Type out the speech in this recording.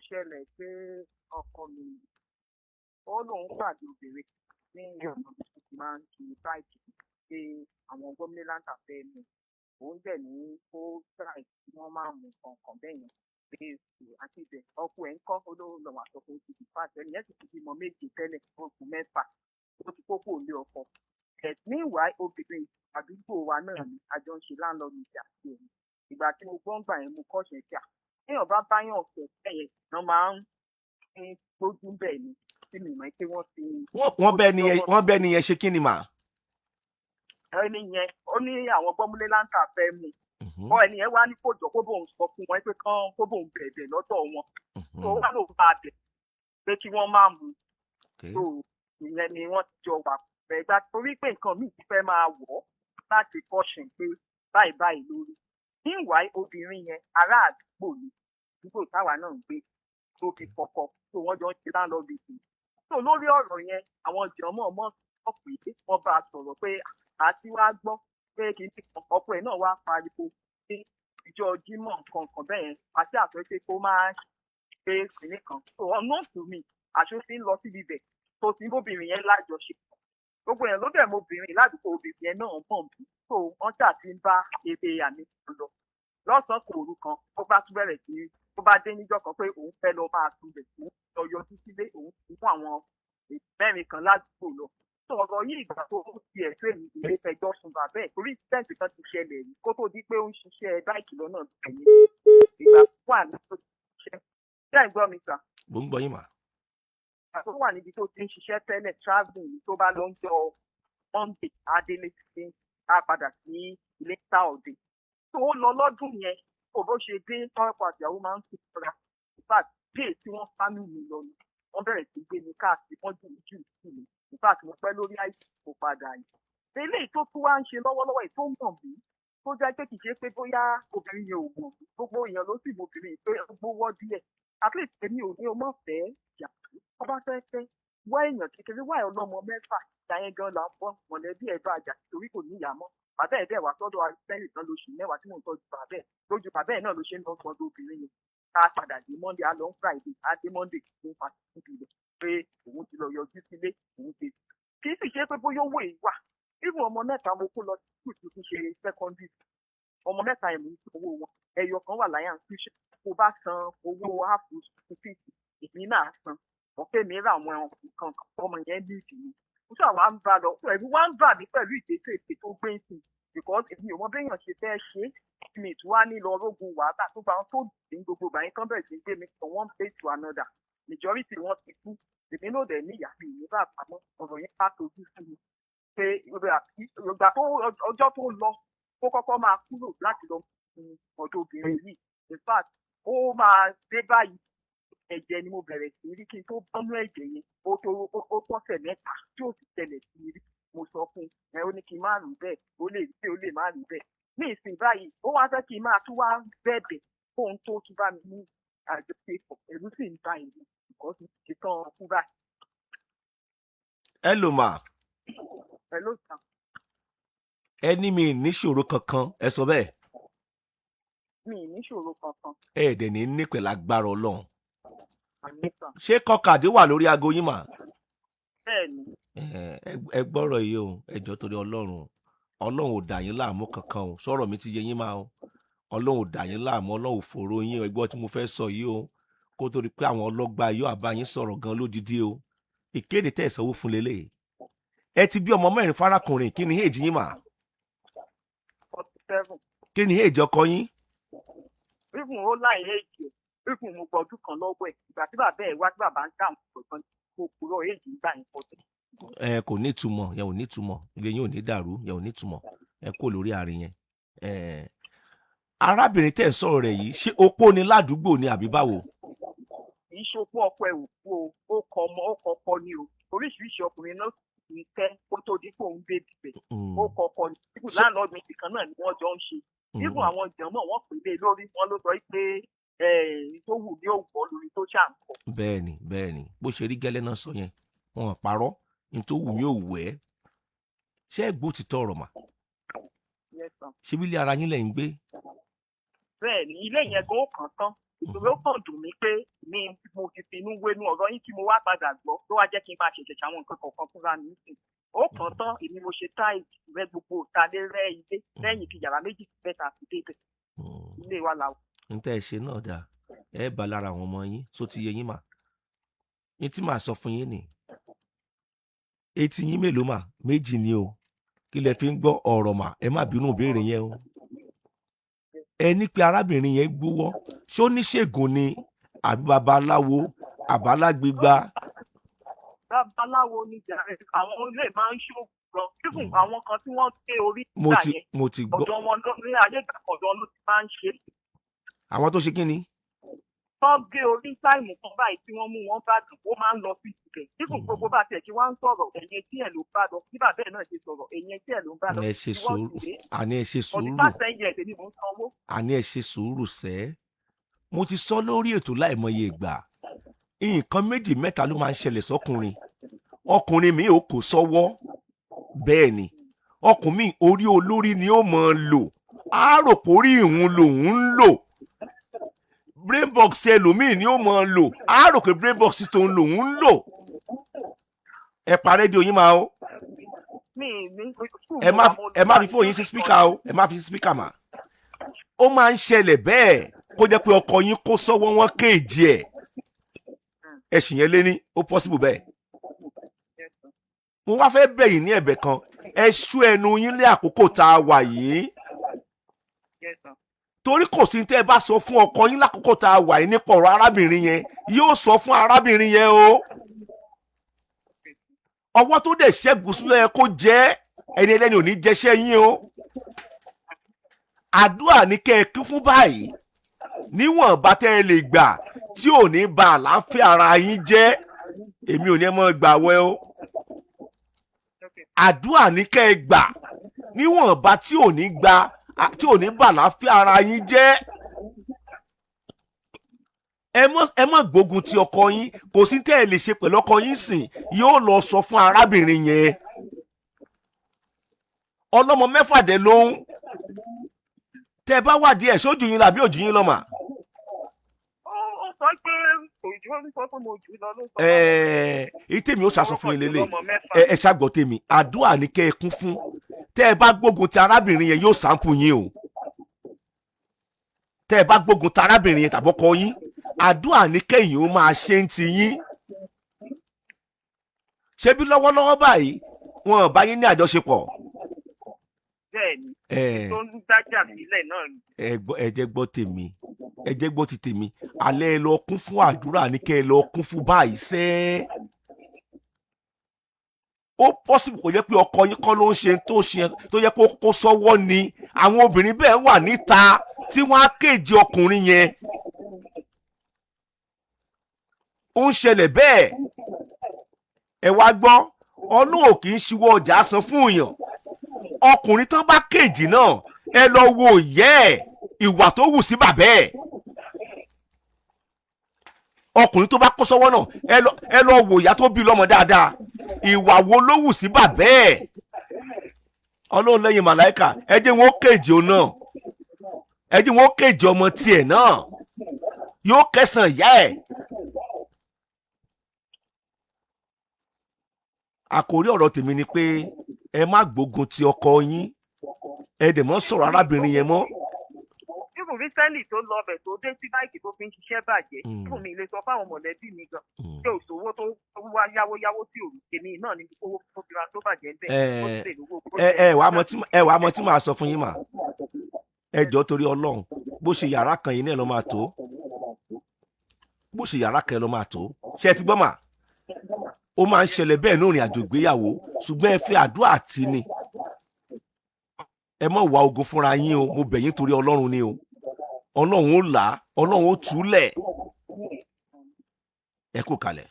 Ṣẹlẹ̀ pé ọkọ mi, ó lóun pàdé obìnrin ní ọ̀nà tó ti máa ń kiri bike, pé àwọn gómìnà fẹ́ mú òun, dẹ̀ ní kó try kí wọ́n máa mú nǹkan bẹ́ẹ̀ yẹn, pé àti ibẹ̀ ọkọ ẹ̀ ń kọ́. Ó ló lọ́wọ́ àtọkọ ti di fàṣẹ ẹni yẹn sì ti bímọ méje tẹ́lẹ̀, ó kù mẹ́fà, ó ti kókó lé ọkọ ẹ̀. Meanwhile, obìnrin àdúgbò wa náà ni a jọ ń ṣe landlord ìjà sí ẹ̀yìn. Ìgbà tí mo gbọ́ ń gbà yẹn, mo kọ́ ṣẹ̀ kíá, téèyàn bá báyàn sọ bẹ́ẹ̀ yẹn, máa ń gbójú bẹ́ẹ̀ ni tí mi mọ̀ pé wọ́n ti. Wọ́n bẹ́ẹ̀ ni yẹn ṣe kí ni mà? Ẹni yẹn, ó ní àwọn gbọ́múlé láǹtà fẹ́ mú ọ. Ẹni yẹn wá ní kó jọ kó bóun sọ fún wọn pé kán kó bóun bẹ̀bẹ̀ lọ́dọ̀ wọn, tó wá lóun bá bẹ̀ pé kí wọ́n má mú. Tó ìyẹn ni wọ́n ti jọ wà pẹ̀gbà, torí pé nǹkan míì ti fẹ́ máa wọ̀ ọ́ láti caution pé báyìí báyìí lórí. Meanwhile, obìnrin yẹn, ará àdúgbò ni, àdúgbò táwa náà ń gbé tó fi kọ̀kọ̀ tó wọ́n jọ ń ṣe landlord meeting. Tó lórí ọ̀rọ̀ yẹn, àwọn jọmọ́ ọmọ sọ pé wọ́n bá a sọ̀rọ̀ pé àti wá gbọ́ pé kì í ti ọkọ ẹ̀ náà wá pariwo ní ìjọ Jímọ̀, nǹkan kan bẹ́ẹ̀ yẹn, àti àtọ́ pé kó máa ṣe kìnní kan. So unknown to me, àṣọ ti ń lọ síbi ibẹ̀ tó ti ń bóbìnrin yẹn lájọṣepọ̀. Gbogbo yẹn ló dẹ̀ mọ obìnrin ládùúgbò, obìnrin yẹn náà mọ̀ mí. So wọ́n ṣáà ti ń bá eré àmì lọ lọ́sàn-án kò òru kan, ó bá tún bẹ̀rẹ̀ sí, ó bá dé níjọ́ kan pé òun fẹ́ lọ máa túbẹ̀, òun lọ yọjú sílé, òun ti fún àwọn mẹ́rin kan ládùúgbò lọ. Tó ọ̀rọ̀ yìí, ìgbà tó ti ẹ̀ tó èmi ìlé fẹjọ́ sùn bàbá ẹ̀, torí incident kan ti ṣẹlẹ̀ rí kó tó di pé ó ń ṣiṣẹ́ bike lọ́nà tẹ̀lé. Ìgbà tó wà ní tó ti ṣiṣẹ́, ṣé ẹ̀ ń gbọ́ mi, sir? Mo ń gbọ́ yín mà. Ìgbà tó wà níbi tó ti ń ṣiṣẹ́ tẹ́lẹ̀, travelling, tó bá lọ ń jọ Monday, adélé sí, á padà sí ilé Saturday. Tó ó lọ lọ́dún yẹn, kò bó ṣe dé, tọ́pọ̀ àtìyàwó máa ń sùn fúnra. In fact, bíi tí wọ́n fámì mi lọ ni wọ́n bẹ̀rẹ̀ sí gbé mi káàkiri, wọ́n jù mí jù sí mi. In fact, mo pẹ́ lórí àìsàn kò padà yìí. Eléyìí tó tún wá ń ṣe lọ́wọ́lọ́wọ́ yìí tó mọ̀ mí, tó jẹ́ pé kì í ṣe pé bóyá obìnrin yẹn ò mọ̀ mí, gbogbo èèyàn ló sì mọ obìnrin yìí pé ó gbówó díẹ̀. At least, èmi ò ní o mọ̀ fẹ́ ìyàwó tó bá fẹ́ fẹ́ wá èèyàn kékeré, wá ọlọ́mọ mẹ́fà. Ìyá yẹn gan là ń bọ́ mọ̀lẹ́bí ẹ̀ bá jà torí kò ní ìyá mọ́. Bàbá ẹ̀ dẹ̀ wá sọ́dọ̀ sẹ́yìn tán lóṣù 10 tí mò ń tọ́jú bàbá ẹ̀. Lójú bàbá ẹ̀ náà ló ṣe ń lọ sọ́dọ̀ obìnrin yẹn. Ká padà dé Monday, á lọ ń Friday, á dé Monday, ló ń fa síbi rẹ̀ pé òun ti lọ yọjú sílé òun ti. Kì í sì ṣe pé bóyá owó yìí wà. Even ọmọ mẹ́ta mo kó lọ sí school tó tún ṣe secondary, ọmọ mẹ́ta yẹn, mò ń san owó wọn. Ẹyọ kan wà láyà institution, kó bá san owó half school fees, èmi náà san ọ̀pẹ mi, ra àwọn nǹkan ọmọ yẹn ní ìdí. Mo ṣáà wá ń bá lọ, ẹ̀rù wá ń bà mí pẹ̀lú ìgbésẹ̀ ètò tó gbé sí, because èmi ò mọ béèyàn ṣe fẹ́ ṣe é. Mi tún wá ní lọ rógun wàhálà tó bá wọn tó dín gbogbo ìgbà yẹn, kán bẹ̀rẹ̀ sí gbé mi from one place to another. Majority wọn ti kú, èmi náà dẹ̀ ní ìyá mi ní bàbá mọ́. Ọ̀rọ̀ yẹn bá tojú fún mi pé ìgbà tó ọjọ́ tó lọ, ó kọ́kọ́ máa kúrò láti lọ fún ọ̀dọ̀ obìnrin yìí. In fact, ó máa dé báyìí, ẹ̀jẹ̀ ni mo bẹ̀rẹ̀ sí rí. Kí n tó bọ́nú ẹ̀jẹ̀ yẹn, ó tó ó tọ́sẹ̀ 3 tí ò sì ṣẹlẹ̀ sí mi rí. Mo sọ fún ẹ, ó ní kí n má rí bẹ́ẹ̀, ó lè rí bẹ́ẹ̀, ó lè má rí bẹ́ẹ̀. Ní ìsìn báyìí, ó wá fẹ́ kí n máa tún wá bẹ̀bẹ̀ kóun tó tún bá mi ní àjọṣepọ̀. Ẹ̀rù sì ń ba èmi because mo ti tán kú báyìí. Hello ma. Hello, sir. Ẹ ní mi níṣòro kankan, ẹ sọ bẹ́ẹ̀. Mi ì níṣòro kankan. Ẹ ẹ̀ dẹ̀ ní ní pẹ̀lú agbára Ọlọ́run. Àmín, sir. Ṣé kọkàdé wà lórí aago yín mà? Bẹ́ẹ̀ ni. Ẹ gbọ́rọ̀ yìí o. Ẹ jọ̀ọ́, torí Ọlọ́run, Ọlọ́run ò dà yín láàmú kankan o. Sọ̀rọ̀ mi ti yé yín máa o. Ọlọ́run ò dà yín láàmú, Ọlọ́run ò fòrò yín o. Ẹ gbọ́ tí mo fẹ́ sọ yìí o, kó tó di pé àwọn ọlọ́gbà yóò àbá yín sọ̀rọ̀ gan lódìdí o. Ìkéde tẹ̀ sanwó fún lélẹ̀, ẹ ti bí ọmọ mẹ́rin fárákùnrin. Kí ni èjì yín mà? 47. Kí ni èjì ọkọ yín? Even ó láì age ẹ̀, even mo gbọ́dún kan lọ́wọ́ ẹ̀. Ìgbà tí bàbá ẹ̀ wá, tí bàbá ń dáhùn ọ̀gbọ́n, kó purọ́ age nígbà yẹn, 40. Ẹ kò ní ìtumọ̀ yẹn, ò ní ìtumọ̀. Ilé yín ò ní dàrú, yẹn ò ní ìtumọ̀. Ẹ kó lórí àárín yẹn. Ẹ arábìnrin tẹ̀ ń sọ̀rọ̀ rẹ̀ yìí, ṣé opó ni ládùúgbò ni àbí báwo? Kì í ṣopó, ọkọ ẹ̀ ò kú o. Ó kọ ọmọ, ó kọ ọkọ ni o. Oríṣiríṣi ọkùnrin náà sì ń tẹ́ kó tó di pé òun bébì bẹ̀. Ó kọ ọkọ ni. Even landlord meeting kan náà ni wọ́n jọ ń ṣe. Even àwọn jọmọ wọn pè lé lórí, wọn ló sọ pé tó wù ní òwò lórí tó ṣà ń kọ. Bẹ́ẹ̀ni, bó ṣe rí gẹ́lẹ́ náà sọ yẹn, wọn ò parọ́. Ní tó wù mí ò wù ẹ́. Ṣé ẹ gbọ́ ti tọrọ mà? Yes, sir. Ṣé bí ilé ara yín lẹ̀ ń gbé? Bẹ́ẹ̀ ni, ilé yẹn gan ó kàn tán. Ìṣòro kàn dùn mí pé mi mo ti finú wénú ọ̀rọ̀ yín tí mo wá padà gbọ́ ló wá jẹ́ kí n máa ṣẹ̀ṣẹ̀ ṣàwọn nǹkan kọ̀ọ̀kan fúnra mi nísìn. Ó kàn tán, èmi mo ṣe táì rẹ gbogbo ìtàlé rẹ ilé lẹ́yìn kí yàrá méjì mẹ́ta fi débẹ̀. Ilé wa làwọn. N tẹ́ ẹ ṣe náà dáa, ẹ bá lára àwọn ọmọ yín tó ti yé yín mà. Ní tí màá sọ fún yín ni, etí yín mélòó mà? Méjì ni o. Kí lẹ fi ń gbọ́ ọ̀rọ̀ mà? Ẹ má bínú ìbéèrè yẹn o. Ẹ ní pé arábìnrin yẹn gbówọ́, ṣó níṣègùn ni àbí babaláwo àbálágbígba? Babaláwo ni jàre, àwọn ilé máa ń ṣògùn lọ. Even àwọn kan tí wọ́n gbé orí Mo ìgbà ti yẹn, mo ti gbọ́. ọ̀dọ̀ wọn ló ní ayé ìgbà kan, ọ̀dọ̀ ló ti máa ń ṣe. Àwọn tó ṣe kí ni? Tọ́ gé orí táìmù kan báyìí tí wọ́n mú wọn bá dùn, ó máa ń lọ sí ibẹ̀. Even gbogbo bá tiẹ̀ kí wọ́n ń sọ̀rọ̀, ẹ̀yìn etí ẹ̀ ló bá lọ. Bí bàbá ẹ̀ náà ṣe sọ̀rọ̀, ẹ̀yìn etí ẹ̀ ló ń bá lọ. Ẹ ṣe Tí wọ́n sùúrù. sì dé. Àní ẹ ṣe For the sùúrù. past 10 years, èmi mò ń sanwó. Àní ẹ ṣe sùúrù sẹ́. Mo ti sọ lórí ètò láìmọye ìgbà, nǹkan méjì mẹ́ta ló máa ń ṣẹlẹ̀ sọ́kùnrin. Ọkùnrin mi ò kò sọ́wọ́, bẹ́ẹ̀ ni ọkùnrin mi orí olórí ni ó máa lò, á rò pé orí ìhun lòun ń lò. Brain box ẹlòmíì ni ó máa lò, á rò pé brain box tòun lòun ń lò. Ẹ pa rédíò yín máa o. Mi ní school Ẹ mo má wà, mo ẹ má wà fi ní fóònù yín sí speaker o, ẹ má fi sí speaker mà. Ó máa ń ṣẹlẹ̀ bẹ́ẹ̀ kó jẹ́ pé ọkọ yín kó sọ́wọ́, wọn kéèjì ẹ̀, ẹ̀sìn yẹn lé ní, ó possible bẹ́ẹ̀. Yes, sir. Mo wá fẹ́ bẹ̀ yín ní ẹ̀bẹ̀ kan, ẹ ṣú ẹnu yín lé àkókò tá a wà yìí. Yes, sir. Torí kò sí tẹ́ ẹ bá sọ fún ọkọ yín lákòókò tá a wà yìí nípa ọ̀rọ̀ arábìnrin yẹn, yóò sọ fún arábìnrin yẹn o. Ọwọ́ tó dẹ̀ ṣẹ́gun sílẹ̀ kó jẹ́ ẹni ẹlẹ́ni ò ní jẹ́ṣẹ́ yín o. Àdúrà ní kẹ́ ẹ kú fún báyìí, níwọ̀nba tẹ́ ẹ lè gbà tí ò ní ba àlàáfíà ara yín jẹ́. Èmi ò ní ẹ mọ́ gbà wẹ́ o. Okay. Àdúrà ní kẹ́ ẹ gbà níwọ̀nba tí ò ní gba, tí ò ní bà àlàáfíà ara yín jẹ́. Ẹ mọ́ gbógun ti ọkọ yín. Kò sí tẹ́ ẹ lè ṣe pẹ̀lú ọkọ yín sìn, yóò lọ sọ fún arábìnrin yẹn. Ọlọ́mọ mẹ́fà dẹ̀ ló ń tẹ́ ẹ bá wádìí ẹ̀, sójú yín làbí òjú yín lọ́mà? Ó sọ pé òjò ń sọ pé mo jù ú lọ ló sọ. Ẹ̀ẹ́, èyí tèmi ó ṣàṣọ fún yín lélẹ̀. Ọmọ mẹ́fà. Ẹ ṣàgbọ́ tèmi, àdúrà ní kẹ́ ẹ kún fún. Tẹ́ ẹ bá gbógun ti arábìnrin yẹn, yóò sample yín o. Tẹ́ ẹ bá gbógun ti arábìnrin yẹn tàbọ́kọ yín, àdúrà ní kẹ́yìn ó máa ṣe ń ti yín. Ṣebí lọ́wọ́lọ́wọ́ báyìí wọn ò bá yín ní àjọṣepọ̀? Bẹ́ẹ̀ ni. Ẹ Tó ń dájà sílẹ̀ náà ni. Ẹ gbọ́, ẹ jẹ́ gbọ́ tèmi, ẹ jẹ́ gbọ́ ti tèmi. Alẹ́, ẹ lọ kún fún àdúrà ní kẹ́ ẹ lọ kún fún báyìí sẹ́ẹ́. Ó possible kò jẹ́ pé ọkọ yín kọ́ ló ń ṣe tó ṣe tó yẹ kó kó sọ́wọ́ ni. Àwọn obìnrin bẹ́ẹ̀ wà níta tí wọ́n á kéje ọkùnrin yẹn. Ó ń ṣẹlẹ̀ bẹ́ẹ̀. Ẹ wá gbọ́, Ọlọ́run kì í ṣíwọ́ ọjà san fún èèyàn. Ọkùnrin tán bá kéjì náà, ẹ lọ wo ìyẹ́ ẹ̀, ìwà tó wù sí bàbá ẹ̀. Ọkùnrin tó bá kó sọ́wọ́ náà, ẹ lọ wo ìyá tó bí lọ́mọ dáadáa, ìwà wo ló wù sí bàbá ẹ̀. Ọlọ́run lẹ́yìn màláìkà, ẹ jẹ́ wọn ó kéjì òun náà, ẹ jẹ́ wọn ó kéjì ọmọ tiẹ̀ náà, yóò kẹsàn ìyá ẹ̀. Àkòrí ọ̀rọ̀ tèmi ni pé ẹ má gbógun ti ọkọ yín, ẹ dẹ̀ mọ́ sọ̀rọ̀ arábìnrin yẹn mọ́. Even recently tó lọ ọbẹ̀ tó dé tí báìkì tó fi ń ṣiṣẹ́ bàjẹ́, even mi lè sọ fáwọn mọ̀lẹ́bí mi gan pé òṣòwò tó wá yáwó yáwó tí òun èmi náà ní owó tó fi ra tó bàjẹ́ bẹ́ẹ̀, ó sì lè lówó. Ẹ wàá mọ tí màá sọ fún yín mà. Ẹ jọ̀ọ́, torí Ọlọ́run, bó ṣe yàrá kan yìí náà ló máa tó, bó ṣe yàrá kan ló máa tó. Ṣé ẹ ti gbọ́ mà? Ó máa ń ṣẹlẹ̀ bẹ́ẹ̀ ní ìrìn àjò ìgbéyàwó, ṣùgbọ́n ẹ fi àdúrà tì ní. Ẹ má wá ogun fúnra yín o. Mo bẹ̀ yín torí Ọlọ́run ni o. Ọlọ́run ó là á, Ọlọ́run ó túlẹ̀. Ẹ kú kalẹ̀.